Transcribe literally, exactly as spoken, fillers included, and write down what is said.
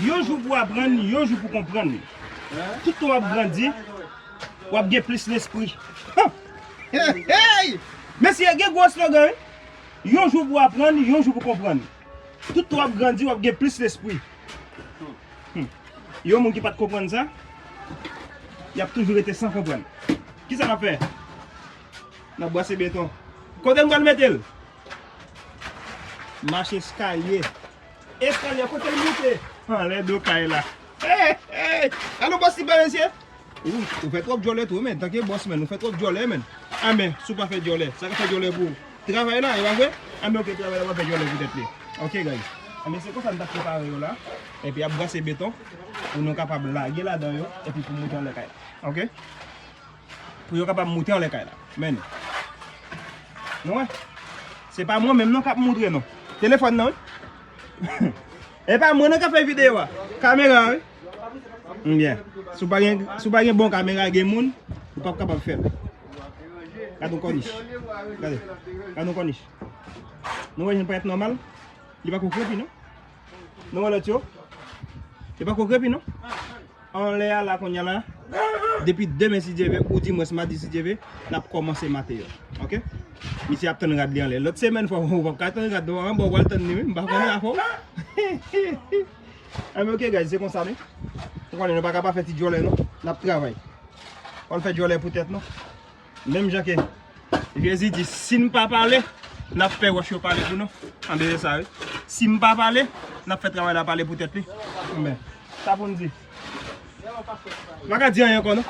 Yon jou pou aprann, yon jou pou konprann. Tout tan w ap grandi, w ap gen plis lespri. Hey! Mesye, gen gwo slogan, wi. Yon jou pou aprann, yon jou pou konprann. Tout tan w ap grandi, w ap gen plis lespri. Hmm. Yon moun ki pa t konprann sa, y ap toujou rete san konprann. Kisa n ap fè? N ap brase beton. Kote n pral mete l? Mach eskalye. Eskalye, kote l moute? Anlè do kay la. Hey, hey! Alo, bòs, ti pa mesye? Ou, ou fè twòp djòlè tou, men. Tanke bòs, men, ou fè twòp djòlè, men. A, men, si w pa fè djòlè, sa k ap fè djòlè pou ou? Travay la, e pa vre? A, men, ok, travay la, w ap fè djòlè poutèt li. Ok, guys. A, men, se konsa n t ap prepare yo la. Epi, ap brase beton pou nou kapab lage ladan yo, epi pou moute anlè kay la. Ok? Pou yo kapab moute anlè kay la. Men. Nou wè? Se pa mwen menm non k ap moutre non. Telefòn nan, wi. E pa mwen non k ap fè videyo a. Kamera, wi. Byen. Si w pa gen, si w pa gen bon kamera, gen moun, ou p ap kapab fè l. Gade yon kònich. Gade. Gade yon kònich. Nou wè jan l parèt nòmal? Li pa ko krepi non. Nou wè lòt yo? Li pa ko krepi non. Anlè a la kounye a la. Depi demen si Dye ve, oudimwens madi si Dye ve, n ap kòmanse mate yo. Ok? Misye ap tann rad li anlè. Lòt semèn fò ou p ap ka tann rad ou anba, ou pral tann li wi, m pa konnen afè w. Anben ok guys, se konsa wi. Ou konnen nou pa ka pa fè ti djòlè non. N ap travay. Ann fè djòlè poutèt nou. Menm jan ke Jezi di, si n pa pale, n ap fè wòch yo pale pou nou. Tande sa wi. Si m pa pale, n ap fè travay la pale poutèt li. Men, sa pou n di. M pa ka di anyen ankò non.